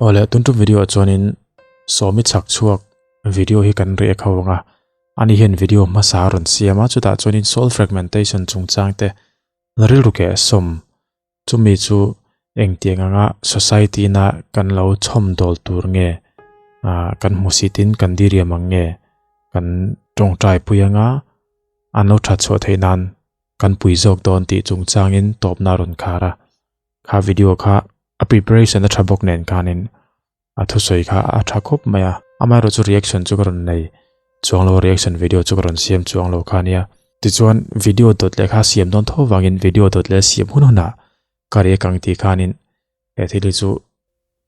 Awle tun tum video ah chuanin sawmi chhak chhuak video hi kan react ho ang a, ani hian video hmasa a rawn siam a chutah chuanin soul fragmentation chungchang te rilru keh sawm chumi chu engtiang anga society na kan lo chhawm dawl tur nge ah kan hmusit in kan diriam ang nge kan tawngtai pui anga an lo that chhuah theih nan kan pui zawk dawn tih chungchangin tawpna a rawn khar a. Kha video kha a preparation a tha bawk nen khanin a thusawi kha a tha khawp mai a, amaherawhchu reaction chu ka rawn nei chuang lo a, reaction video chu ka rawn siam chuang lo kha nia. Tichuan video dawt leh kha siam dawn tho vangin video dawt leh siam hun hunah ka react ang tih khanin he thil hi chu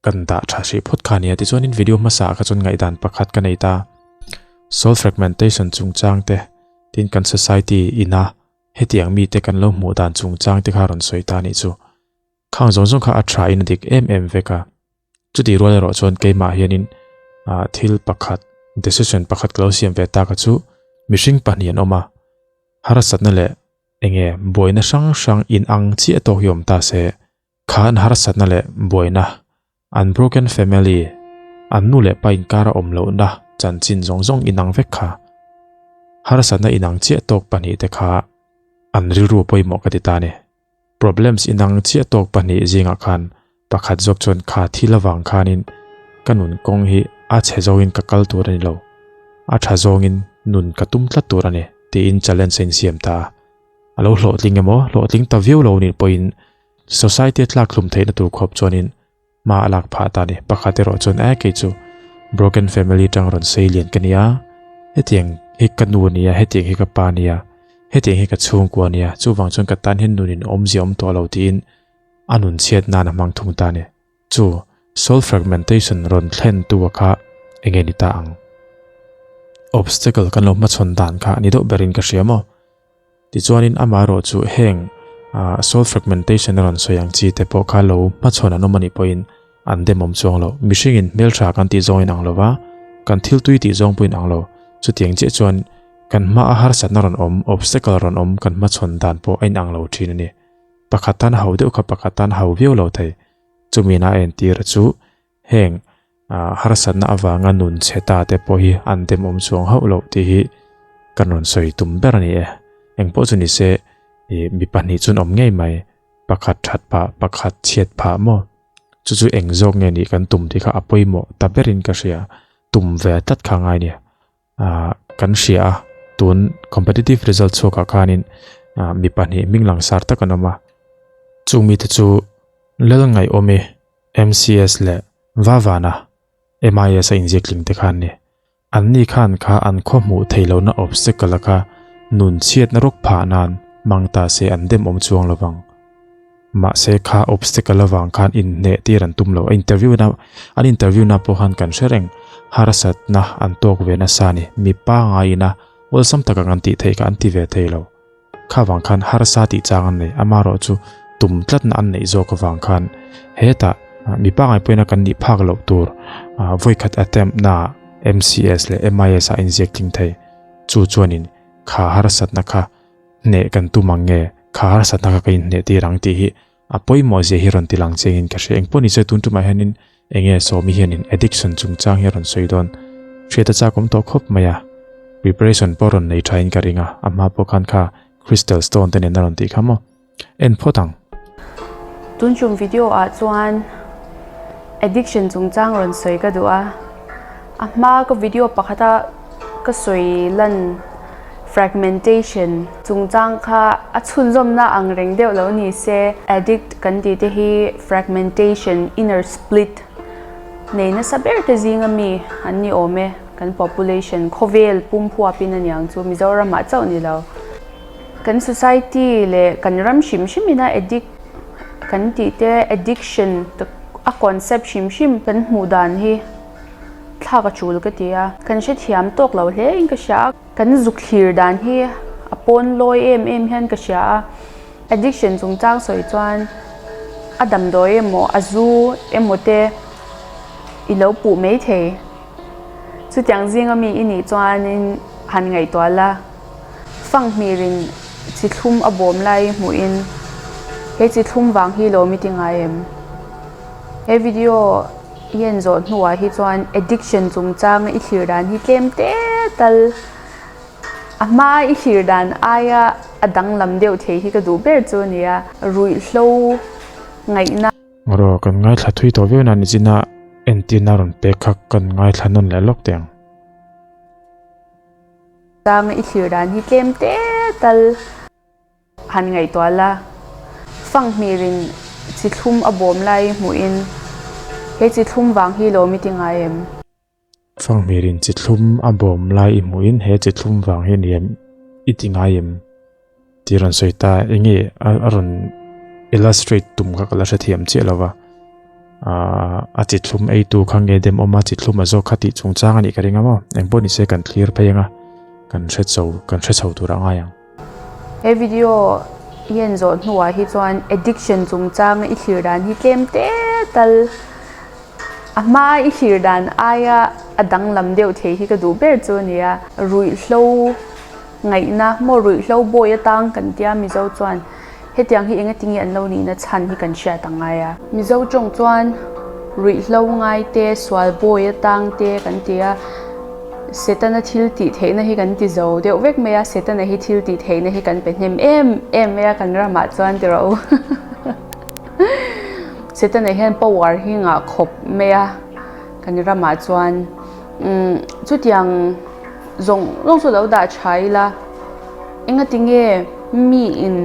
kan dah tha hrih phawt kha nia. Tichuanin video hmasa ah kha chuan ngaihdan pakhat ka nei ta, soul fragmentation chungchang te tin kan society ina Hetiang mite kan lo hmuh dan chungchang te kha rawn sawi ta nih chu. Khang zawng zawng kha a tha in a dik em em vek a. Chutih rual erawh chuan keimah hianin ah thil pakhat, decision pakhat ka lo siam ve tak a chu mihring pahnih an awm a. Harsatna leh enge buaina hrang hrang inang chiah tawk hi awm ta se, kha an harsatna leh buaina, an broken family, an nu leh pa inkar a awm lohna chanchin zawng zawng inang vek kha. Harsatna inang chiah tawk pahnihte kha an rilru pawimawh ka ti ta ni. Problems inang chiah tawk pahnih zingah khan pakhat zawk chuan kha thil avang khanin ka nun kawng hi a chhe zawngin ka kal tur a ni lo, a tha zawngin nun ka tum tlat tur a ni tiin challenge a insiam ta a. A lo hlawhtling emaw hlawhtling ta viau lo nih pawhin Society a tlak hlum theihna tur khawp chuanin hma a lak phah ta a ni. Pakhat erawh chuan eh kei chu broken family tang rawn sei lian ka nia, hetiang hi ka nu a nia, hetiang hi ka pa a nia, hetiang hi ka chhungkua a nia, chuvang chuan ka tan hian nunin awmzia awm tawh lo tiin a nun chhiat nan a hmang thung ta a ni. Chu soul fragmentation rawn thlen tu a kha enge ni ta ang? Obstacle kan lo hmachhawn dan kha a ni deuh berin ka hria maw? Tichuanin amaherawh chu heng soul fragmentation a rawn sawi ang chi te pawh kha lo hmachhawn an awm a nih pawhin an demawm chuang lo. Mihringin hmeltha kan tih zawng inang lo va, kan thil tui tih zawng pawh inang lo. Chutiang chiah chuan kan hmaa harsatna rawn awm, obstacle rawn awm kan hmachhawn dan pawh a inang lo thin a ni. Pakhat tan hau deuh kha pakhat tan hau viau lo thei. Chumi na a entir chu heng harsatna avanga nun chhe ta te pawh hi an demawm chuang hauh loh tih hi kan rawn sawi tum ber a ni e. Eng pawh chu ni se ih mi pahnih chuan awm ngei mai, pakhat that phah pakhat chhiat phah maw? Chu chu eng zawk nge nih kan tum tih kha a pawimawh ta berin ka hria, tum ve tlat kha ngai nia. Ah kan hria a, tun competitive result chhuakah khanin ah mi pahnih hming langsar tak an awm a, chung mite chu Lalngaihawmi MCS leh Vavana MIS a inziak tling te khan ni. Anni khan kha an khaw hmuh theih lohna obstacle a kha nun chhiatna rawk phah nan hmang ta se an dem awm chuang lo vang. Mahse kha obstacle avang khan inhneh tir an tum lo. A interview na an interview na pawh khan kan hre reng harsatna an tawk ve nasa a ni. Mi pangai ina awlsam taka kan tih theih kha an ti ve thei lo. Kha vang khan harsa tih chang an nei, amaherawh chu tum tlatna an neih zawk avang khan hetah mi pangai pawhin a kan nih phak loh tur vawikhat attempt na MCS leh MIS ah inziak tling thei. Chu chuanin kha harsatna kha hneh kan tum ang nge, kha harsatna kha ka inhneh tir ang tih hi a pawimawh zia hi rawn ti lang chiangin ka hria. Engpawh ni se tun tumah hianin enge Sawmi hianin addiction chungchang hi a rawn sawi dawn. Hriat a chak awm tawh khawp mai a, preparation pawh rawn nei thain ka ring a, a hma pawh khan kha crystal stone te nen a rawn tih kha maw. En phawt ang. Tun tum video ah chuan addiction chungchang rawn sawi ka duh a, a hma ka video pakhata ka sawi lan fragmentation chungchang kha a chhunzawmna ang reng deuh lo ni se. Addict kan tih te hi fragmentation, inner split nei nasa ber te zinga mi an ni awm e, kan population khawvel pum huapin a niang chu Mizoram ah chauh ni lo. Kan society leh kan ram hrim hrim ina addict kan tih te addiction a concept hrim hrim kan hmuh dan hi thlak a tul ka ti a, kan hrethiam tawk lo hle in ka hria a, kan zuk thlir dan hi a pawn lawi em em hian ka hria a, addiction chungchang sawi chuan a damdawi emaw a zu emaw te i lo puh mai thei, chutiang zinga mi i nih chuanin han ngaihtuah la, fanghmirin chi thlum a bawm lai hmuhin he chi thlum vang hi lo mi ti ngai em? He video. i en zawh hnuah hi chuan addiction chungchanga i thlir dan hi tlem te tal a hma i thlir dan aia a danglam deuh thei hi ka duh ber chu a ni a, ruihhlo ngaihna. Rawh kan ngaithla thui tawh viau na nichina entirna rawn pek kha kan ngaithla nawn leh lawk teh ang. Tanga i thlir dan hi tlem te tal han ngaihtuah la, fanghmirin chi thlum a bawm lai hmuhin he chi thlum vang hi lawm i ti ngai em? Fanghmirin chi thlum a bawm lai i hmuhin he chi thlum vang hi ni em i ti ngai em? Tih rawn sawi ta, enge a rawn illustrate tum kha ka la hrethiam chiah lo va, aaa a chi thlum eitu kha nge dem awm a, chi thlum a zawk kha tih chungchang a nih ka ring a maw, engpawh ni se kan thlir phei ang a, kan hre chho kan hre chho tur a ngai ang. He video i en zawh hnuah hi chuan addiction chungchanga i thlir dan hi tlem te tal a hma i thlir dan aia a danglam deuh thei hi ka duh ber chu a ni a, ruihhlo Ngaihna maw ruihhlo bawi atang kan tia Mizo chuan hetiang hi engatinge an lo nihna chhan hi kan hriat ang ngai a. Mizo tawng chuan ruihhlo ngai te, sual bawi atang te kan ti a, Setana thil tih theihna hi kan ti zo deuh vek mai a, Setana hi thil tih theihna hi kan pe hnem em em mai a kan ramah chuan ti rawh u. Setana hian power hi ngah khawp mai a kan ramah chuan. Umm chutiang zawng zawng chu lo dah tha ila, engati nge mi in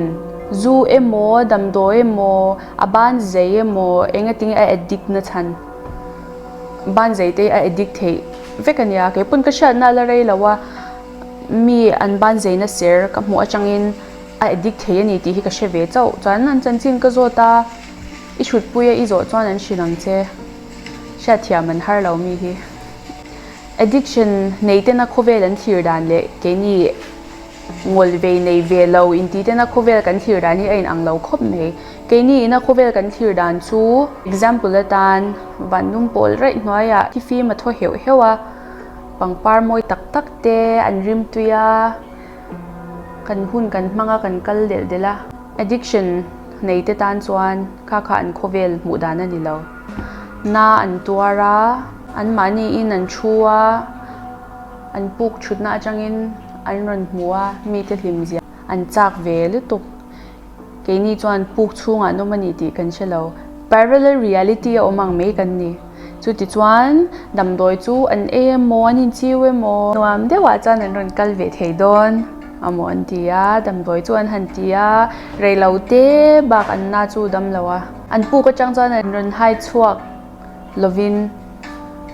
zu emaw damdawi emaw a ban zei emaw engati nge a addict na chhan ban zei te hi a addict theih vek a nia keipawn ka hriatna a la rei lo a mi an ban zei na ser ka hmuh atangin a addict thei a ni tih hi ka hre ve chauh chuan an chanchin ka zawt a i hrutpui a i zawh chuan an hrilh ang che. Hriatthiam an har lo mi hi. Addiction nei tena khawvel an thlir dan leh keini ngawl vei nei ve lo inti tena khawvel kan thlir dan hi a inang lo khawp mai. Keini ina khawvel kan thlir dan chu example atan vanlum pawl raih hnuaiah thifim a thaw heuh heuh a, pangpar mawi tak tak te an rimtui a, kan hun kan hmang a kan kal delh delh a. Addiction nei te tan chuan kha kha an khawvel hmuh dan a ni lo. Na an tuar a, anmahni in an thu a, an puk thutna atangin an rawn hmu a, mite hlim zia an chak ve lutuk. Keini chuan puk chhungah an awm a ni tih kan hre lo. Parallel reality a awm ang mai kan ni. Chutichuan damdawi chu an ei emaw, an inchiu emaw, nuam deuhah chuan an rawn kal ve thei dawn amaw an ti a, damdawi chu an han ti a, reilo te bak an na chu dam lo a. An puk atang chuan an rawn hai chhuak lovin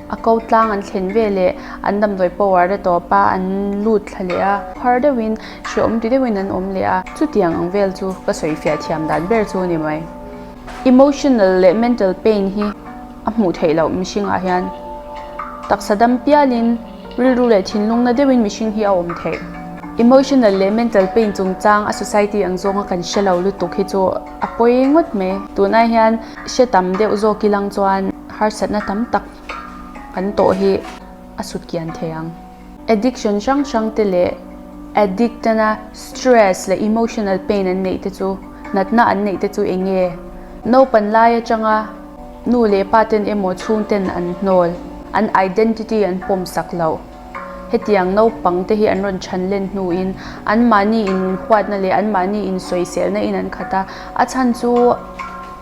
a ko tlang an thlen ve leh an damdawi power a tawp a, an lut thla leh a, phar deuhin hrehawm ti deuhin an awm leh a. Chutiang ang vel chu ka sawi fiah thiam dan ber chu a ni mai. Emotional leh mental pain hi a hmuh theih loh mihringah hian taksa dam pialin rilru leh thinlung na deuhin mihring hi a awm theih. Emotional leh mental pain chungchang a society ang zawnga kan hre lo lutuk hi chu a pawi ngawt mai. Tunah hian hre tam deuh zawk ilang chuan harsatna tam tak kan tawh hi a sut kian thei ang. Addiction hrang hrang te leh addict tana stress leh emotional pain an neih te chu natna an neih te chu eng nge? Naupan lai atanga nu leh pa ten emaw chhung ten an hnawl, an identity an pawm sak loh. Hetiang naupang te hi an rawn chhan len hnuin anmahni in huatna leh anmahni in sawiselna in an khat a, a chhan chu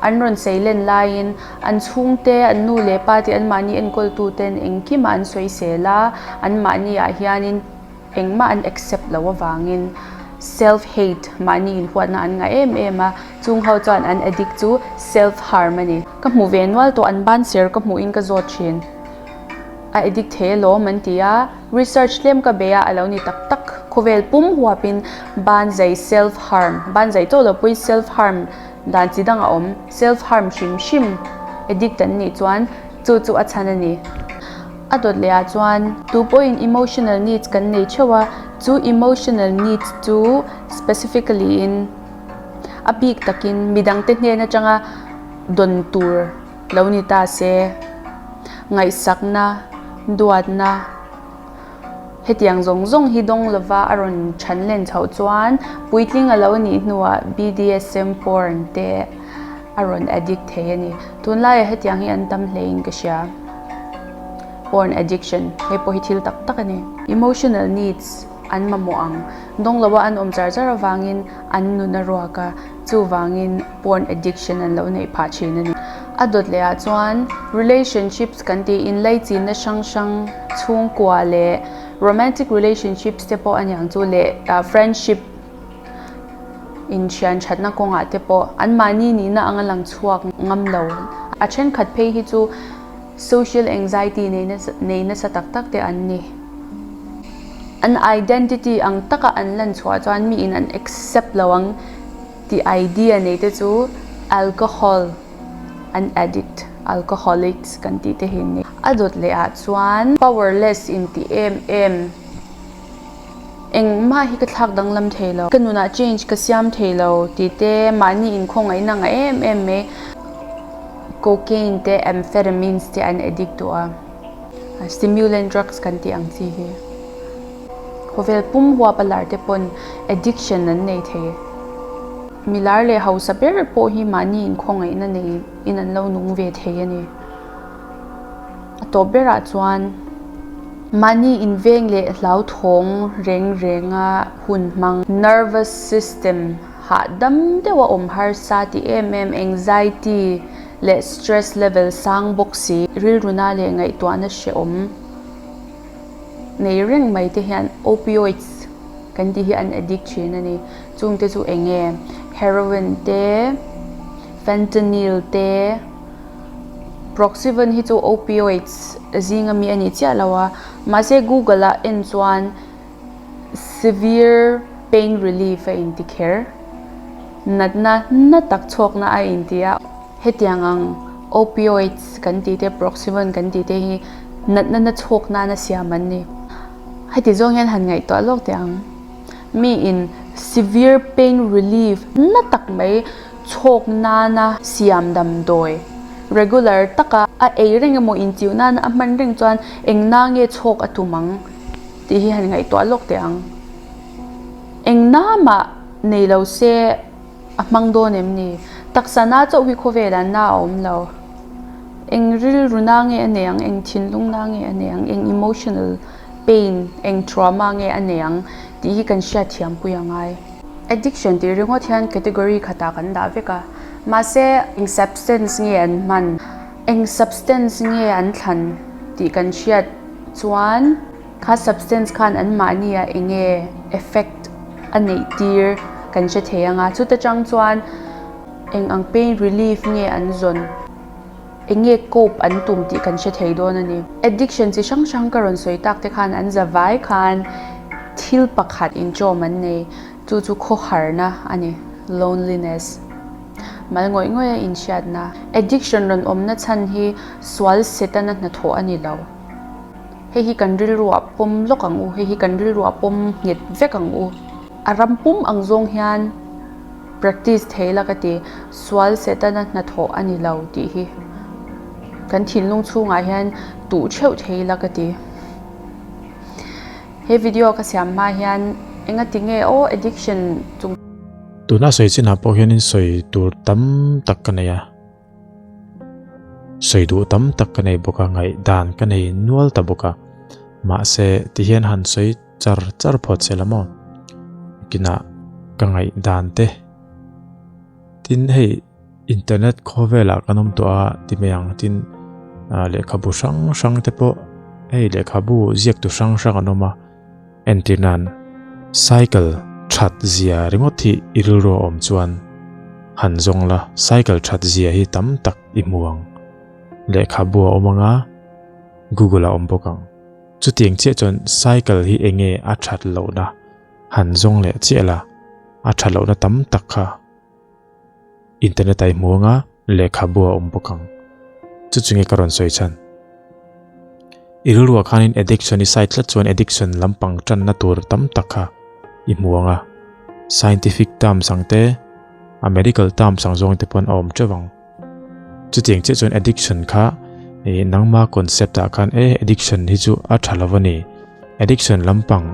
an rawn sei len laiin An chhungte, an nu leh pa te, anmahni enkawltuten engkimah an sawisel a, anmahni ah hianin engmah an accept loh avangin self hate, mahni inhuatna an ngah em em a, chung ho chuan an addict chu self harm a ni. Ka hmu ve nual tawh, an ban ser ka hmuhin ka zawt thin. A addict thei alawm an ti a, research tlem ka bei a, a lo ni tak tak. Khawvel pum huapin ban zai self harm, ban zai tawh lo pawhin self harm Dan chi dang a awm, self harm hrim hrim addict an nih chuan chu chu a chhan a ni. A dawt leh ah chuan tu pawhin emotional needs kan nei theuh a, chu emotional needs chu specifically in a bik takin midangte hnen atanga dawn tur lo ni ta se, ngaihsakna, duatna, Hetiang zawng zawng hi dawng lova a rawn chhan len chhoh chuan puitling a lo nih hnuah BDSM porn te a rawn addict thei a ni. Tunlaiah hetiang hi an tam hlein ka hria. Porn addiction, hei pawh hi thil tak tak a ni. Emotional needs an mamawh ang. Dawng loa an awm char char avangin an nun a ruak a, chuvangin porn addiction an lo neih phah thin a ni. A dawt leh ah chuan relationships kan tih inlaichinna hrang hrang chhungkua leh romantic relationships te pawh a niang chu leh friendship inthian thatna kawngah te pawh anmahni nihna anga lang chhuak ngam lo. A thenkhat phei hi chu Social anxiety nei nasa tak tak te an ni. An identity ang taka an lan chhuah chuan miin an accept lo ang tih idea nei te chu alcohol an addict, alcoholics kan tih te hi an ni. A dawt leh ah chuan powerless intih em em. Engmah hi ka thlak danglam thei lo, ka nunah change ka siam thei lo tih te mahni inkhawngaihna ngah em em mai. Cocaine te amphetamines te an addict duh a, stimulant drugs kan tih ang chi hi. Khawvel pum huap a lar te pawn addiction an nei thei. Milar leh hausa ber pawh hi mahni inkhawngaihna nei in an lo nung ve thei a ni. A tawp berah chuan mahni inveng leh hlauthawng reng renga hun hmang, nervous system hahdam deuha awm harsa ti em em, anxiety leh stress level sang bawk si, rilruna leh ngaihtuahna hrehawm nei reng mai te hian opioids kan tih hi an addict thin a ni. Chungte chu eng nge? Heroin te, fentanyl te. Proxyvan hi chu opioids zinga mi a ni chiah lo a, mahse Google ah en chuan severe pain relief a inti kher, natna na tak chhuakna a inti a. Hetiang ang opioids kan tih te Proxyvan kan tih te hi natna na chhuak nana siam an ni. Heti zawng hian han ngaihtuah lawk teh ang. Miin severe pain relief na tak mai chhawk nana siam damdawi regular taka a ei reng emaw inchiu nana a hman reng chuan eng na nge chhawk a tum ang tih hi han ngaihtuah lawk teh ang. Eng na mah nei lo se a hmang dawn em ni? Taksa na chauh hi khawvelah na a awm lo. Eng rilru na nge a nei ang, eng thinlung na nge a nei ang, eng emotional pain, eng trauma nge a nei ang tih hi kan hriatthiampui a ngai. Addiction tih ringawt hian category khatah kan dah vek a, mahse eng substance nge an hman, eng substance nge an thlan tih kan hriat chuan kha substance khan anmahni ah eng nge effect a neih tir kan hre thei ang a, chuta tang chuan eng ang pain relief nge an zawn. Eng nge cope an tum tih kan hre thei dawn a ni. Addiction chi hrang hrang ka rawn sawi tak te khan an za vai khan thil pakhat inchawm an nei, chu chu khawharna a ni, loneliness. Mal ngawih ngawih a inhriatna. Addiction rawn awmna chhan hi sual setana hnathawh a ni lo. Hei hi kan rilruah pawm lawk ang u, hei hi kan rilruah pawm nghet vek ang u. A ram pum ang zawng hian. Practice thei la ka ti, sual Setana hnathawh a ni lo tih hi kan thinlung chhungah hian tuh theuh thei la ka ti. He video ka siam hma hian engati nge aw addiction chung. Tuna sawi chinah pawh hianin sawi tur tam tak ka nei a, sawi duh tam tak ka nei bawk a, ngaihdan ka nei nual ta bawk a, mahse tihian han sawi Char char phawt se la maw? Kinah ka ngaih dan te. Tin hei internet khawvelah kan awm tawh a ti mai ang tin lehkhabu hrang hrang te pawh hei lehkhabu ziak tu hrang hrang an awm a entir nan cycle that zia ringawt hi i rilru a awm chuan han zawng la cycle that zia hi tam tak i hmu ang lehkhabu a awm ang a google a awm bawk ang. Chutiang chiah chuan cycle hi enge a that lohna han zawng leh chiah la, a that lohna tam tak kha internet ah i hmu anga lehkhabu a awm bawk ang. Chu chu nge ka rawn sawi chhan. I rilruah khanin addiction i side tlat chuan addiction lampang tanna tur tam tak kha i hmu anga scientific terms ang te, a medical terms ang zawng te pawn a awm teuh ang. Chutiang chiah chuan addiction kha ih nangma concept ah khan e addiction hi chu a tha lo a ni addiction lampang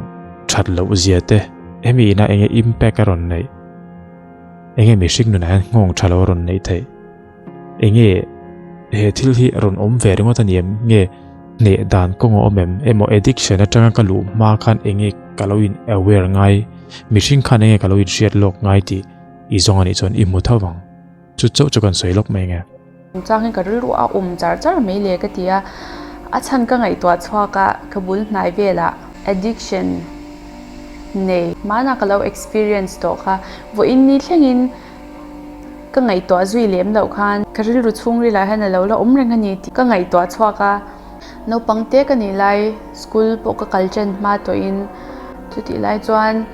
that loh zia te hemi ina enge impact a rawn neih enge mihring nunah hian nghawng tha lo a rawn neih theih enge he thil hi a rawn awm ve ringawt a ni em nge. Hneh dan kawng a awm em? Emaw addiction atanga ka luh hma khan enge ka lo in aware ngai, mihring khan enge ka lo in hriat lawk ngai tih i zawng anih chuan i hmu tho vang. Chu chauh chu kan sawi lawk mai nge. Chang hi ka rilru a awm char char mai le ka ti a, a chhan ka ngaihtuah chhuak a, ka bul hnai velah addiction nei hmanah ka lo experience tawh kha, vawiin ni thlengin ka ngaihtuah zui lem loh khan ka rilru chhungrilah hian a lo la awm reng a ni tih ka ngaihtuah chhuak a, naupang te ka nih lai school pawh ka kal chen hma tawhin chutih lai chuan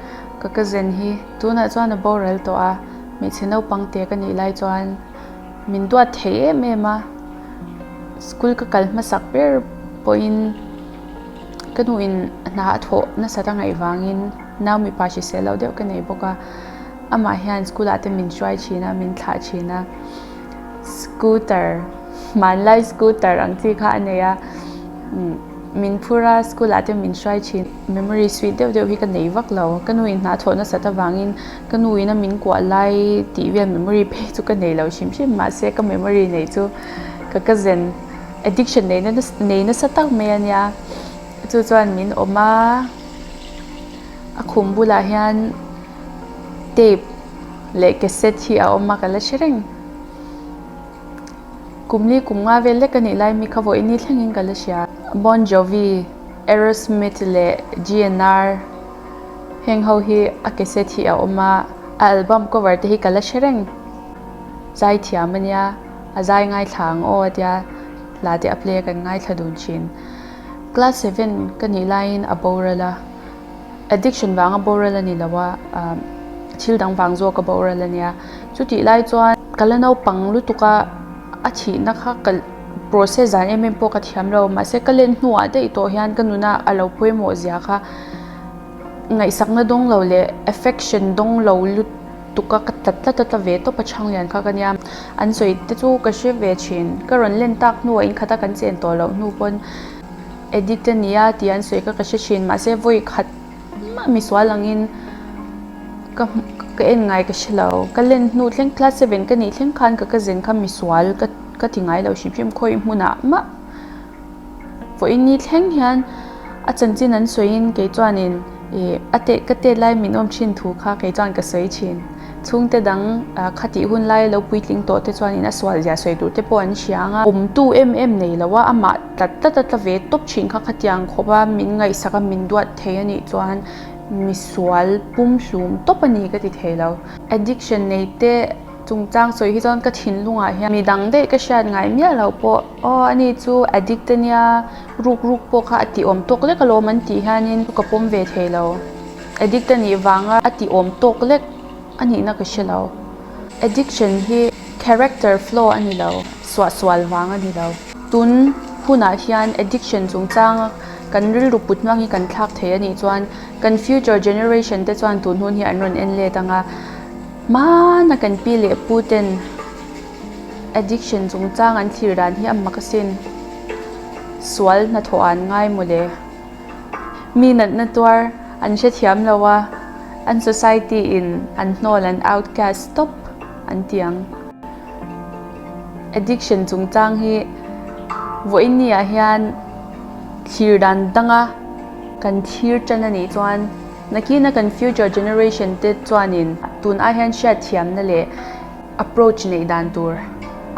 ka cousin hi tunah chuan a boral tawh a, hmeichhe naupang te ka nih lai chuan min duat thei em em a, school ka kal hmasak ber pawhin ka nuin hna a thawh nasat a ngaih vangin nau mipa hrisel loh deuh ka nei bawk a. Amah hian school ah te min hruai thin a, min thlah thin a. Scooter, hmanlai scooter ang chi kha a nei a. Min phur a, school ah te min hruai thin. Memory sweet deuh deuh hi ka nei vak lo. Ka nu in hna thawh nasat avangin ka nu in a min kuah lai tih vel memory phei chu ka nei lo hrim hrim. Mahse ka memory neih chu ka cousin addiction nei nei nasa tak mai a nia. Chu chuan min awm a, a khum bulah hian. Tape leh cassette hi a awm a ka la hre reng. Kum li kum nga vel lek a nih lai mi kha vawiin ni thlengin ka la hria. Bon Jovi, Aerosmith leh GNR heng ho hi a cassette hi a awm a, a album cover te hi ka la hre reng. Zai thiam a nia, a zai ngaithla ang aw a tia hla te a play a kan ngaithla dun thin. Class seven ka nih laiin a boral a. Addiction vanga boral a ni lo a, thil dang vang zawk a boral a nia. Chutih lai chuan ka la naupang lutuk a, a thihna kha ka process dan em em pawh ka thiam lo. Mahse ka len hnuah daih tawh hian ka nuna a lo pawimawh zia kha ngaihsakna dawng lo leh affection dawng lo lutuk a ka tlat tlat a tla ve tawp a chhang lian kha ka nia. An sawi te chu ka hre ve thin. Ka rawn len tak hnuah inkhata kan chen tawh loh hnu pawn. Addict a nia tih an sawi kha ka hre thin mahse vawi khat mah misual angin ka ka en ngai ka hre lo ka len hnu thleng class seven ka nih thleng khan ka cousin kha misual ka ka ti ngai lo hrim hrim khawi hmunah mah vawiin ni thleng hian a chanchin an sawiin kei chuanin ih a teh ka tet lai min awm thin thu kha kei chuan ka sawi thin. Chhungte dang khatih hun lai lo puitling tawh te chuanin a sual zia sawi tur te pawh an hria ang a, awmtu em em nei lo a, amah tlat tlat a tla ve tawp thin kha khatiang khawp a, min ngaihsak a, min duat thei a nih chuan misual pumhlum tawp a ni ka ti thei lo. Addiction nei te chungchang sawi hi chuan ka thinlungah hian midang daih ka hriat ngai miah loh pawh aw ani chu addict a nia, ruk ruk pawh kha a tih awm tawk lek alawm an tih hianin ka pawm ve thei lo. Addict a nih vanga a tih awm tawk lek a nihna ka hre lo. Addiction hi character flaw a ni lo, suahsual vang a ni lo. Tun hunah hian addiction chungchanga kan rilru put hmang hi kan thlak thei a nih chuan kan future generation te chuan tun hun hi an rawn en let ang a, hmana kan pi leh pu ten addiction chungchang an thlir dan hi a mak asin. Sual hnathawh ah an ngai mawle. Mi natna tuar an hrethiam lo a, an society in an hnawl an outcast tawp an ti ang. Addiction chungchang hi vawiin ni ah hian thlir dan danga kan thlir tan a nih chuan nakina kan future generation te chuanin tun ai hian hriatthiamna leh Approach neih dan tur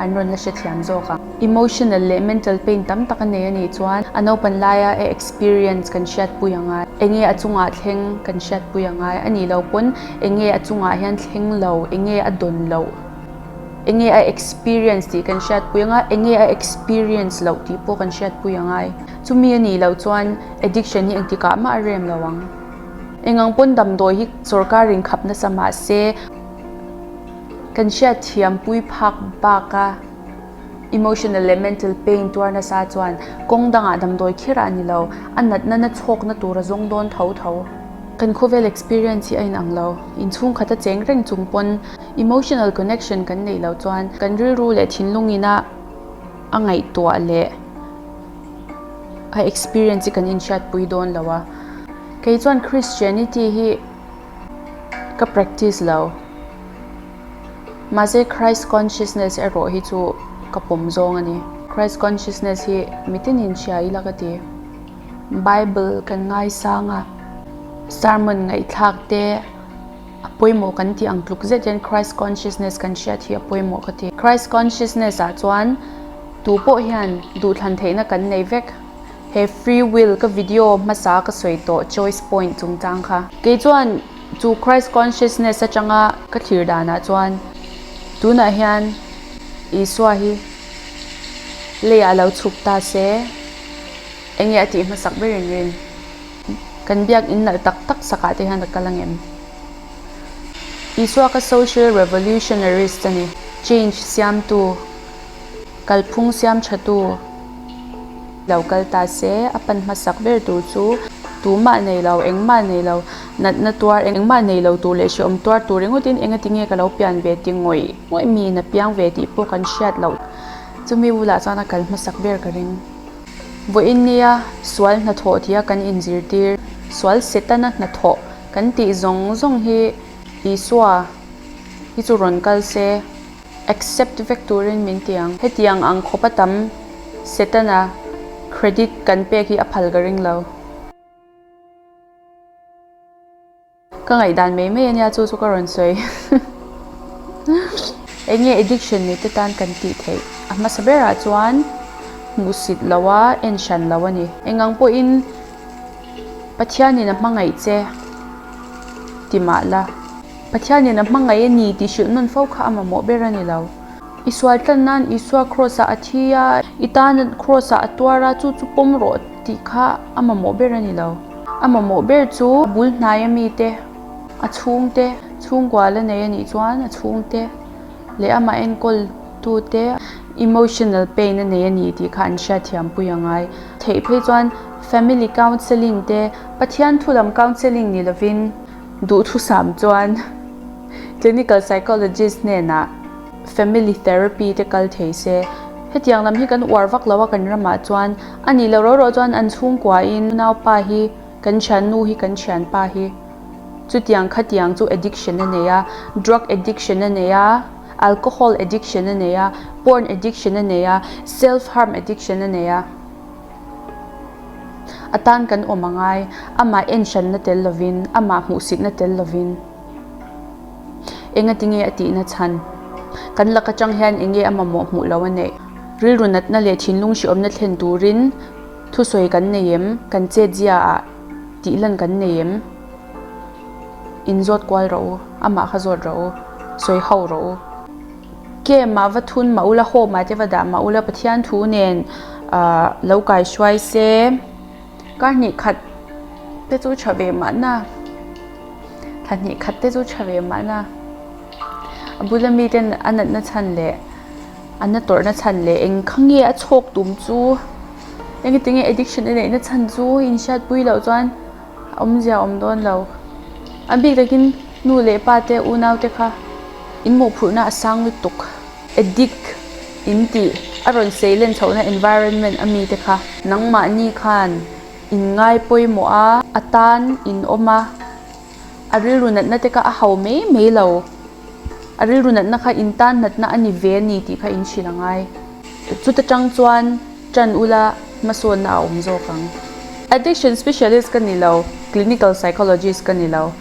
an rawn la hrethiam zawk ang. Emotional leh mental pain tam tak a nei a nih chuan a naupan laia a experience kan hriatpui a ngai. Enge a chungah thleng kan hriatpui a ngai a nih loh pawn enge a chungah hian thleng lo, enge a dawn loh, enge a experience tih kan hriatpui a ngai, enge a experience loh tih pawh kan hriatpui a ngai. Chumi a nih loh chuan addiction hi engtikah mah a rem lo ang. Engang pawn damdawi hi sorkarin khap nasa mah se. Kan hriatthiam pui phak baka emotional leh mental pain tuar nasa chuan kawng dangah damdawi khirah a ni lo, a natna na chhawkna tur a zawng dawn tho tho. Kan khawvel experience hi a inang lo, inchhungkhat a cheng reng chung pawn emotional connection kan neih loh chuan kan rilru leh thinlung ina a ngaihtuah leh a experience hi kan inhriatpui dawn lo a. Kei chuan Christianity hi Ka practice lo. Mahse Christ consciousness erawh hi chu ka pawm zawng a ni. Christ consciousness hi mitinin hria ila ka ti. Bible kan ngaisang a, sermon ngaihthlak te a pawimawh kan tih ang tluk zet hian Christ consciousness kan hriat hi a pawimawh ka ti. Christ consciousness ah chuan tu pawh hian duhthlan theihna kan nei vek. He free will ka video hmasa ka sawi tawh choice point chungchang kha. Kei chuan chu Christ consciousness atanga ka thlir danah chuan tunah hian Isua hi leiah lo chhuk ta se enge a tih hmasak ber in rin? Kan biak in nalh tak tak sakah te hian a kal angem? Isua kha social revolutionarist a ni, change siamtu. Kalphung siam thatu lo kal ta se, a pan hmasak ber tur chu tumah nei lo, engmah nei lo, natna tuar engmah nei lo tur leh hrehawm tuar tur ringawtin engati nge ka lo pian ve ti ngawih ngawih miin a piang ve tih pawh kan hriat loh. Chumi bulah chuan a kal hmasak ber ka ring. Vawiin nia sual hnathawh tia kan inzirtir, sual Setana hnathawh kan tih zawng zawng hi Isua hi chu rawn kal se. Accept vek turin min ti ang. Hetiang ang khawp a tam Setana credit kan pek hi a phal ka ring lo. Ka ngaihdan mai mai ania chu chu ka rawn sawi. Enge addiction nei te tan kan tih theih? A hmasa berah chuan hmuhsit lo a en hran lo a ni. Engang pawhin Pathianin a hmangaih che ti mah la. Pathianin a hmangaih a ni tih hrilh nawn fo kha a mamawh ber a ni lo. I sual tlan nan Isua kraws ah a thi a, i tan kraws ah a tuar a, chu chu pawm rawh tih kha a mamawh ber a ni lo. A mamawh ber chu a bul hnai a mite, a chhungte, chhungkua la nei a nih chuan a chhungte leh amah enkawl tute emotional pain a nei a ni tih kha an hriatthiampui a ngai. Theih phei chuan family counselling te, Pathian thu lam counselling ni lovin, Duhthusam chuan clinical psychologist hnenah family therapy te kal thei se. Hetiang lam hi kan uar vak lo a kan ramah chuan a nih loh ro ro chuan an chhungkuain naupa hi kan thiannu hi kan thianpa hi chutiang khatiang chu addiction a nei a, drug addiction a nei a, alcohol addiction a nei a, porn addiction a nei a, self harm addiction a nei a. A tan kan awm a ngai, amah en hranna tel lovin, amah hmuhsitna tel lovin. Engati nge a tihna chhan? Kan lak atang hian enge a mamawh hmuh lo a neih? Rilru natna leh thinlung hrehawmna thlen turin thusawi kan nei em? Kan chetzia ah tihlan kan nei em? Inzawt kual rawh u, amah kha zawt rawh u, sawi ho rawh u. Camp ah va thun mah ula, home ah te va dah mah ula, Pathian thu nen lo kai hruai se, kar hnih khat te chu tha ve mahna, thla hnih khat te chu tha ve mahna, a bula miten a natna chhan leh a na tawrhna chhan leh eng kha nge a chhawk tum chu, engtin nge addiction a neihna chhan chu inhriatpui loh chuan. Awmzia awm dawn lo. A bik takin nu leh pa te unau te kha in mawhphurhna a sang lutuk. Addict in tih a rawn sei len chhohna environment a mi te kha nangmahni khan in ngai pawimawh a, a tan in awm a, a rilru natna te kha a hau mai mai lo. A rilru natna kha in tan natna a ni ve a ni tih kha in hrilh a ngai. Chuta tang chuan Ṭan ula hmasawnna a awm zawk ang. Addiction specialist ka ni lo, clinical psychologist ka ni lo.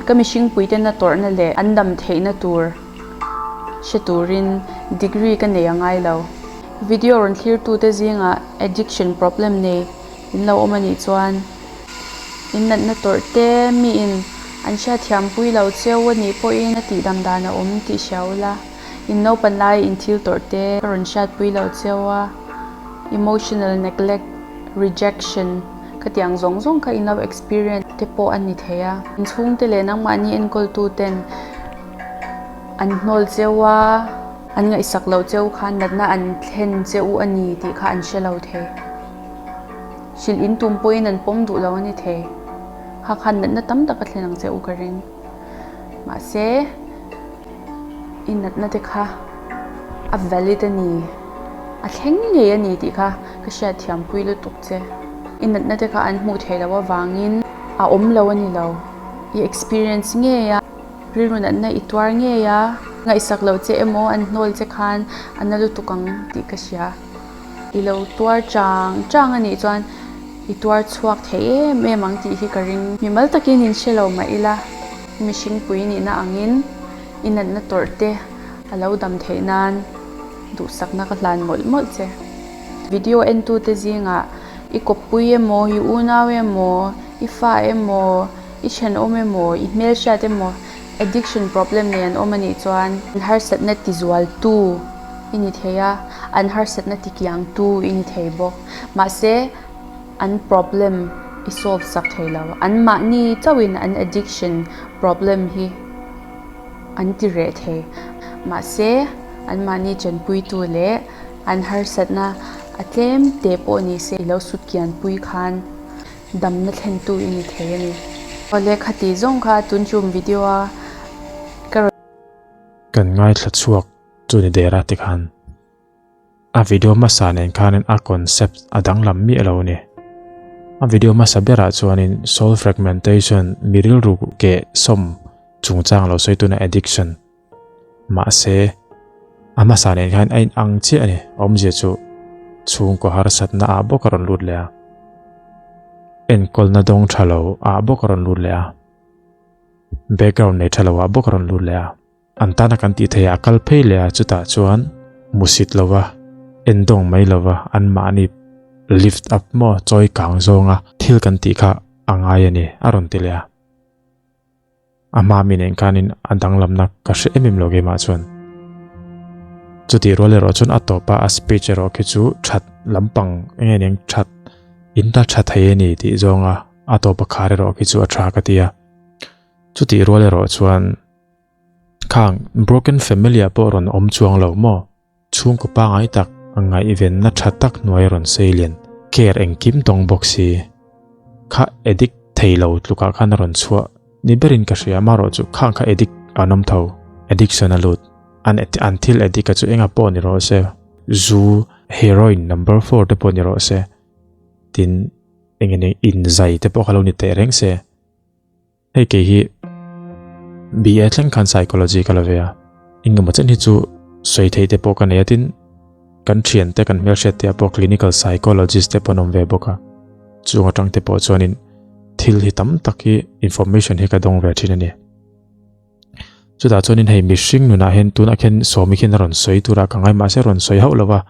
Ka mihringpui tena tawrhna leh an dam theihna tur hre turin degree ka nei a ngai lo. Video rawn thlirtute zingah addiction problem nei in lo awm a nih chuan in natna tawrh te miin an hriatthiampui lo cheu a nih pawhin a tihdam dan a awm tih hria ula. In naupan lai in thil tawrh te ka rawn hriatpui lo cheu a, emotional neglect, rejection ka tih ang zawng zawng kha in lo experience te pawh a ni thei a. In chhungte leh nangmahni enkawltu ten an hnawl cheu a, an ngaihsak loh cheu khan natna an thlen che u a ni tih kha an hre lo thei. Hrilh in tum pawhin an pawm duh lo a ni thei. Kha khan natna tam tak a thlen ang che u ka ring. Mahse. I natna te kha a valid a ni, a thleng ngei a ni tih kha ka hriatthiam pui lutuk che. I natna te kha an hmuh theih loh avangin a awm lo a ni lo. I experience ngei a, rilru natna i tuar ngei a, ngaihsak loh che emaw an hnawl che khan a na lutuk ang tih ka hria. I lo tuar chang chang a nih chuan i tuar chhuak thei em em ang tih hi ka ring. Mimal takin in hre lo mah ila, mihringpui nihna angin i natna tawrh te a lo dam theih nan duhsakna ka hlan mawlh mawlh che. Video entute zingah i kawppui emaw, i unau emaw, i fa emaw, i thenawm emaw, i hmelhriat emaw addiction problem nei an awm a nih chuan an harsatna tizualtu i ni thei a, an harsatna tikiangtu i ni thei bawk. Mahse, an problem i solve sak thei lo. Anmahni chauhin an addiction problem hi an ti reh thei. Mahse, anmahni chenpuitu leh an harsatna a tlem teh pawh ni se i lo sut kianpui khan damna thlentu i ni thei a ni. Awle khati zawng kha tun tum video a ka rawn. Kan ngaithla chhuak chu ni der a tikhan a video hmasa nen khanin a concept a danglam miah lo a ni. A video hmasa berah chuanin soul fragmentation mi rilru keh sawm chungchang lo sawi tuna addiction Mahse, a hmasa nen khan a inang chiah a ni. Awmzia chu chhungkaw harsatna ah bawk a rawn lut leh a, enkawlna dawng tha lo ah bawk a rawn lut leh a, background nei tha lo ah bawk a rawn lut leh a. An tana kan tih theih ah a kal phei leh a, chutah chuan musit lova, endawng mai lova anmahni lift up maw chawi kang zawnga thil kan tih kha a ngai a ni a rawn ti leh a. A hma mi nen khanin a danglamna ka hre em em lo keimah chuan. Chutih rual erawh chuan a tawpa a speech erawh khi chu that lampang eng nge eng that in ta tha thei a ni tih zawnga a tawpa khar erawh khi chu a tha ka ti a. Chutih rual erawh chuan khang broken family ah pawh rawn awm chuang lo maw? Chhungkaw pangngai tak ngaihvenna tha tak hnuai rawn sei lian care engkim tawng bawk si. Kha addict thei lo tlukah khan a rawn chhuah ni berin ka hria amaherawh chu khang kha addict an awm tho addiction a lut an an thil addict a chu enga pawh ni rawh se zu heroin number four te pawh ni rawh se tin eng eng inzai te pawh kha lo ni teh reng se. Hei kei hi BA thleng khan psychology ka la ve a, engemaw chen hi chu sawi theih te pawh ka nei a tin kan thian te kan hmelhriat te ah pawh clinical psychologist te pawh an awm ve bawk a, chung atang te pawh chuanin thil hi tam tak hi information hi ka dawng ve thin a ni. Chutah chuanin hei mihring nunah hian tunah khian sawmi khian a rawn sawi tura ka ngai mahse a rawn sawi hauh lo va.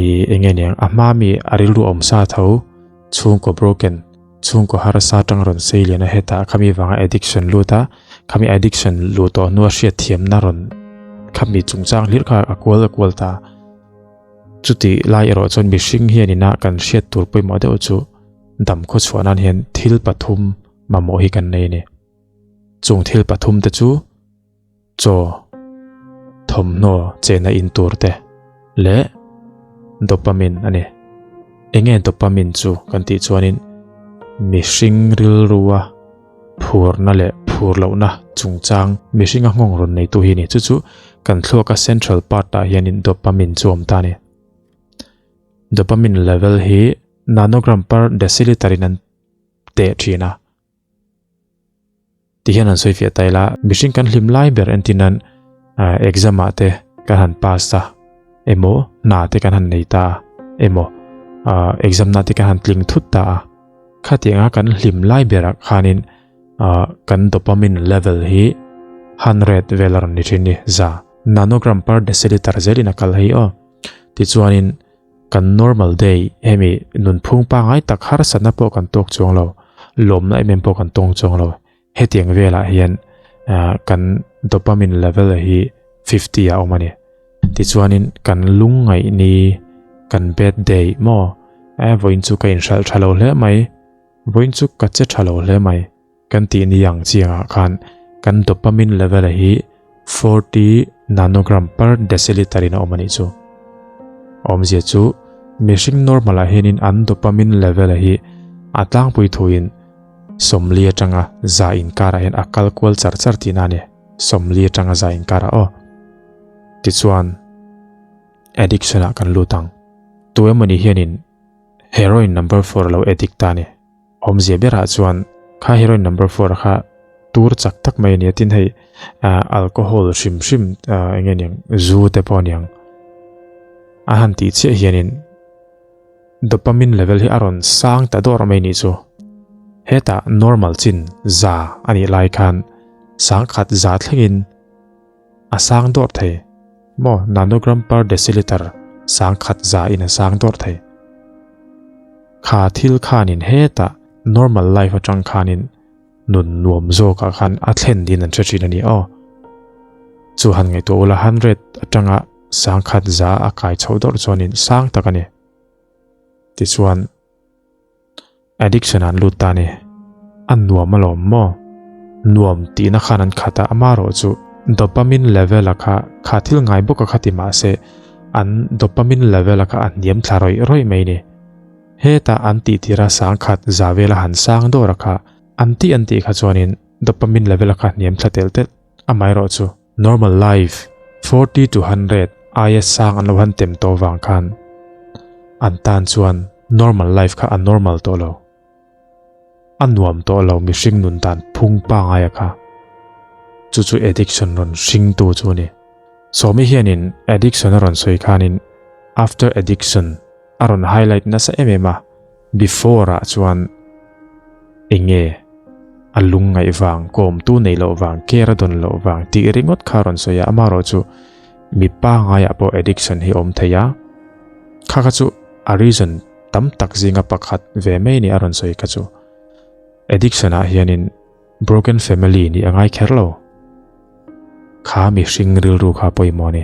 I enge niang a hma mi a rilru awm sa tho chhungkaw broken chhungkaw harsa tang rawn sei lian a hetah khami vanga addiction lut a khami addiction luh tawh hnua hriat thiamna rawn khami chungchang hlir kha a kual a kual ta chuti lai erawh chuan mihring hian ina kan hriat tur pawimawh deuh chu dam khawchhuah nan hian thil pathum mamawh hi kan nei a ni chung thil pathum te chu Chaw, thawmhnaw chena in tur te leh dopamine a ni. Enge dopamine chu kan tih chuanin mihring rilrua phurna leh phur lohna chungchang mihringa nghawng rawn neitu hi a ni. Chu chu kan thluaka central part ah hianin dopamine chu a awm ta a ni. Dopamine level hi nanogram per deciliter in an teh thin a. Ti hian han sawi fiah ta ila, mihring kan hlim lai ber entir nan exam ah te kan han pass a emaw hna te kan han nei ta a emaw exam na te kan han tling thut ta a khatianga kan hlim lai berah khanin kan dopamine level hi hundred vel a rawn ni thin ni za nanogram per deciliter zelin a kal hei aw tichuanin Kan normal day hemi nunphung pangngai tak harsatna pawh kan tawk chuang lo, lawmna em em pawh kan tawng chuang lo. Hetiang velah hian kan dopamine level hi 50 a awm a ni. Tichuanin kan lungngaih ni, kan bad day maw, eh vawiin chu ka inhralh tha lo hle mai, vawiin chu ka che tha lo hle mai. Kan tih ni ang chiangah khan kan dopamine level a hi 40 nanogram per deciliter in a awm a nih chu. Awmzia chu mihring normal ah hianin an dopamine level a hi a tlangpui thuin 40 atanga za inkarah hian a kal kual char char tihna a ni. 40 atanga za inkarah aw. Tichuan addiction ah kan lut ang. Tu emawni hianin heroin number four a lo addict ta a ni. Awmzia berah chuan kha heroin number four kha tur chak tak mai a ni a, tin hei alcohol hrim hrim eng nge niang zu te pawh a niang a han tih chiah hianin. Dopamine level hi a rawn sang ta dawr mai nih chu. Hetah normal chin za a nih lai khan sangkhat za thlengin a sang dawr thei maw nanogram per deciliter sangkhat za in a sang dawr thei. Kha thil khanin hetah normal life atang khanin nun nuam zawkah khan a thlen din an hre thin a ni aw. Chu han ngaihtuah ula hundred atanga sangkhat za a kai chhoh dawrh chuanin sang tak a ni. Tichuan addiction an lut ta a ni. A nuam alawm maw? Nuam tihna khan an khat a, amaherawh chu dopamine level a kha kha thil ngai bawk a kha ti mahse an dopamine level a kha a hniam thla rawih rawih mai a ni. Hetah an tih tira sangkhat za vela han sang dawr a kha an tih an tih kha chuanin dopamine level a kha hniam thla telh telh amaherawh chu normal life 40 to 100 aia sang an lo han tem tawh vang khan an tan chuan normal life kha a normal tawh lo. A nuam tawh lo mihring nun dan phung pangai a kha. Chu chu addiction rawn hring tu chu a ni. Sawmi hianin addiction a rawn sawi khanin after addiction a rawn highlight nasa em em a, before ah chuan enge a lung ngaih vang, kawmtu nei loh vang, care a dawn loh vang tih ringawt kha a rawn sawi a, amaherawh chu mi pangaiah pawh addiction hi a awm thei a, kha kha chu a reason tam tak zinga pakhat ve mai ni a rawn sawi kha chu. Addiction ah hianin broken family nih a ngai kher lo. Kha mihring rilru kha pawimawh a ni.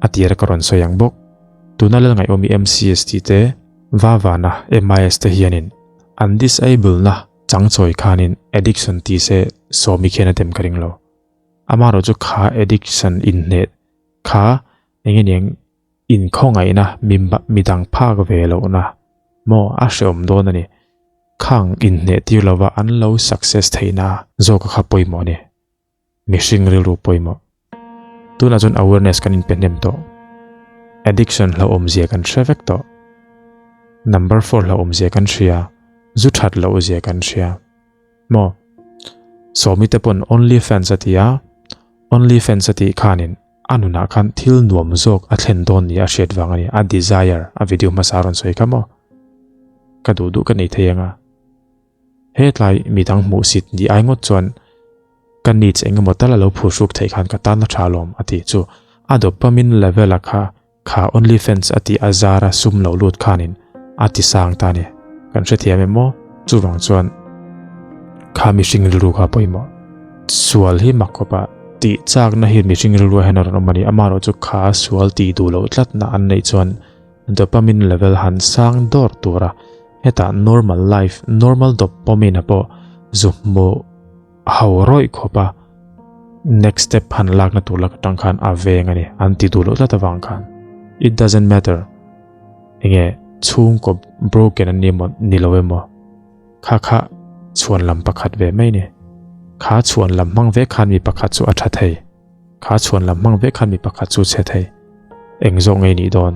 A tira ka rawn sawi ang bawk. Tuna lal ngaihawmi MCS tih te, Vavana MIS te hianin an disable na changchawi khanin addiction ti se sawmi khian a dem ka ring lo. Amaherawh chu kha addiction inhneh kha eng nge niang inkhawngaihna mi midang phak ve lohna maw a hreawm dawn a ni. Khang inhneh tir lova an lo success theihna zawka kha pawimawh a ni. Mihring rilru pawimawh. Tunah chuan awareness kan inpe hnem tawh. Addiction hlauhawmzia kan hre vek tawh. Number four hlauhawmzia kan hria, zu that lohzia kan hria. Maw? Sawmi te pawn only fans a ti a, only fans a tih khanin a nunah khan thil nuam zawk a thlen dawn ni a hriat vang a ni, a desire a video hmasa a rawn sawi kha maw? Ka duh duh ka nei thei ang a. Hetlai midang hmuhsit ni ai ngawt chuan ka needs eng emaw tal a lo phuhruk theih khan ka tan a tha alawm a tih chu a dopamine level a kha kha only fans a tih a zar a sum lo lut khanin a ti sang ta a ni. Kan hrethiam em maw? Chuvang chuan kha mihring rilru kha pawimawh. Sual hi mak khawp a, tih chakna hi mihring rilru ah hian a rawn awm a ni. Amaherawh chu kha sual tih duh loh tlatna an neih chuan dopamine level han sang dawr tur a hetah normal life normal dopamine a pawh zu hmu ho rawih khawp a next step han lakna tur lak atang khan a veng a ni an ti duh loh tlat avang khan it doesn't matter enge chhungkaw broken an ni emaw ni lo emaw kha kha chhuan lam pakhat ve mai ni kha chhuan lam hmang vek khan mi pakhat chu a tha thei. Kha chhuan lam hmang vek khan mi pakhat chu chhe thei. Eng zawk ngei nih dawn?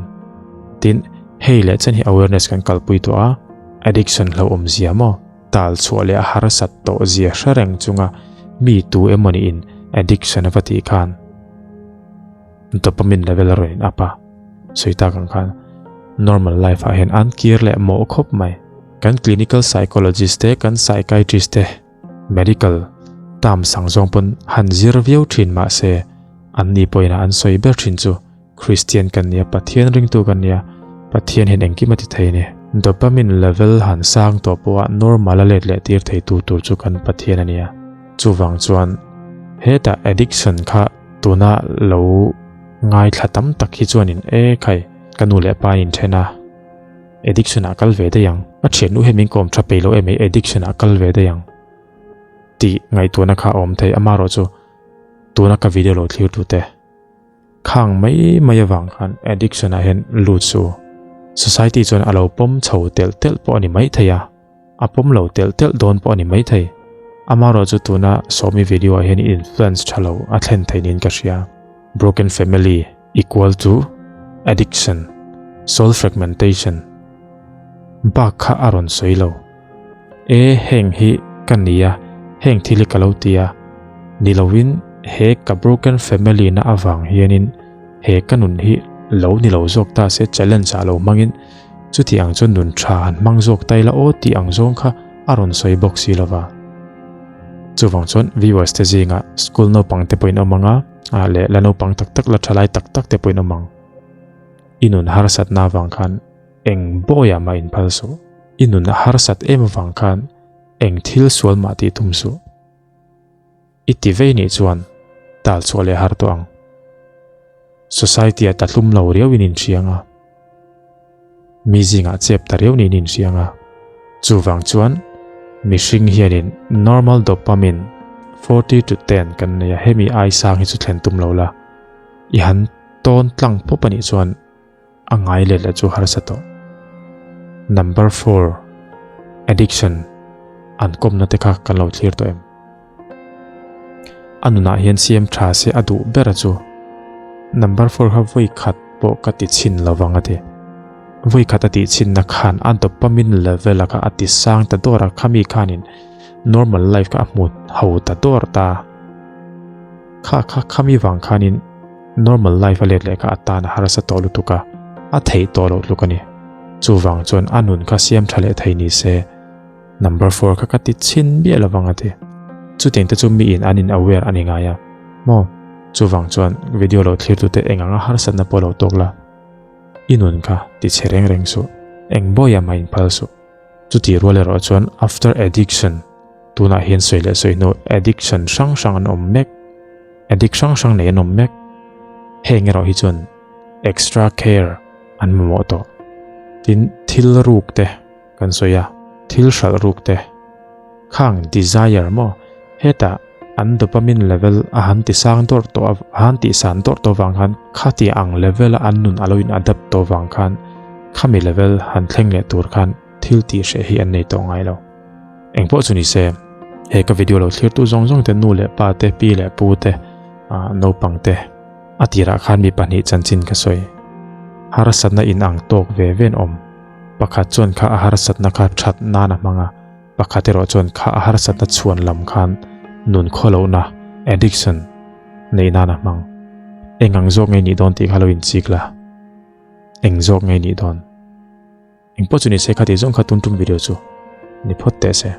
Tin, hei leh chen hi awareness kan kalpui tawh a, addiction hlauhawm zia maw? Tal chhuah leh a harsat tawh zia hre reng chunga mi tu emaw niin addiction a va tih khan dopamine level a rawn in up a, sawi tak ang khan normal life ah hian an kir leh mawh khawp mai. Kan clinical psychologist te, kan psychiatrist te, Medical term sang zawng pawn han zir viau thin mah se, an ni pawhin an sawi ber thin chu Christian kan nia, Pathian ringtu kan nia, Pathian hian engkim a ti thei a ni. Dopamine level han sang tawh pawha normal a let leh tir thei tu tur chu kan Pathian a nia. Chuvang chuan hetah addiction kha tuna lo ngaithla tam tak hi chuanin e khai ka nu leh pa in then a, Addiction ah kal ve daih ang. A thiannu hian min kawm tha peih lo em ei addiction ah kal ve daih ang tih ngaihtuahna kha a awm thei. Amaherawh chu tuna ka video lo thlir tute khang mai mai avang khan addiction ah hian lut su. Society chuan a lo pawm chho telh telh pawh a ni mai thei a, a pawm lo telh telh dawn pawh a ni mai thei. Amaherawh chu tuna sawmi video ah hian influence tha lo a thlen thei niin ka hria. Broken family. Equal to addiction, soul fragmentation bak kha a rawn sawi lo. E heng hi ka ni a, heng thil hi ka lo ti a, ni lovin he ka broken family na avang hianin he ka nun hi lo ni lo zawk ta se challenge ah lo hmangin. Chuti ang chuan nun tha han hmang zawk ta ila aw tih ang zawng kha a rawn sawi bawk si lova. Chuvang chuan viewers te zingah school naupang te pawhin awm ang a, ah leh la naupang tak tak la thalai tak tak te pawhin awm ang. I nun harsatna avang khan eng bawiah mah inphal suh. I nun a harsat em avang khan eng thil sual mah tih tum suh. I ti vei nih chuan tal chhuah leh har tawh ang. Society-ah ta hlum lo riau in inhriang a. Mi zingah chep ta riau niin inhriang a. Chuvang chuan mihring hianin normal dopamine 40 to 10 kan nei a, hemi ai sang hi chu thlen tum lo la. I han tawn tlang pawp a nih chuan a ngai let leh chu harsa tawh. Number 4, Addiction an kawmna te kha kan lo thlir tawh em? A nunah hian siam tha se a duh ber a chu. Number 4 kha vawi khat pawh ka ti chhin lovang a ti. Vawi khat a tih chhinna khan a dopamine level a kha a ti sang ta dawr a, khami khanin normal life kha a hmu ho ta dawr ta. Kha kha khami vang khanin Normal life a let leh kha a tan a harsa tawh lutuk a, a theih tawh loh tluk a ni. Chuvang chuan a nun kha siam tha leh thei ni se, number 4 kha ka ti chhin miah lovang a ti. Chutiang te chu miin an in aware a ni ngai a, maw? Chuvang chuan video lo thlirtute eng anga harsatna pawh lo tawk la, i nun kha ti chhe reng reng suh, eng bawiah mah inphal suh. Chutih rual erawh chuan after addiction, tunah hian sawi leh sawi hnu addiction hrang hrang an awm mek, addict hrang hrang nei an awm mek. Heng erawh hi chuan extra care an mamawh tawh. Tin, thil ruk te kan sawi a, thil hralh ruk te, khang desire maw hetah an dopamine level a han ti sang dawrh tawh a, a han tih san dawrh tawh vang khan khati ang level a an nun a lo in adapt tawh vang khan khami level han thleng leh tur khan thil tih hreh hi an nei tawh ngai lo. Engpawh chu ni se, he ka video lo thlir tu zawng zawng te nu leh pa te, pi leh pu te, ah naupang te a tirah khan mi pahnih chanchin ka sawi. Harsatna in ang tawk ve ve an awm. Pakhat chuan kha a harsatna kha that nan a hmang a. Pakhat erawh chuan kha a harsatna chhuan lam khan nun khawlohna, addiction, neih nan a hmang. Eng ang zawk nge nih dawn tih kha lo inchik la. Eng zawk nge nih dawn? Eng pawh chu ni se kha tih zawng kha tum tum video chu ni phawt teh se.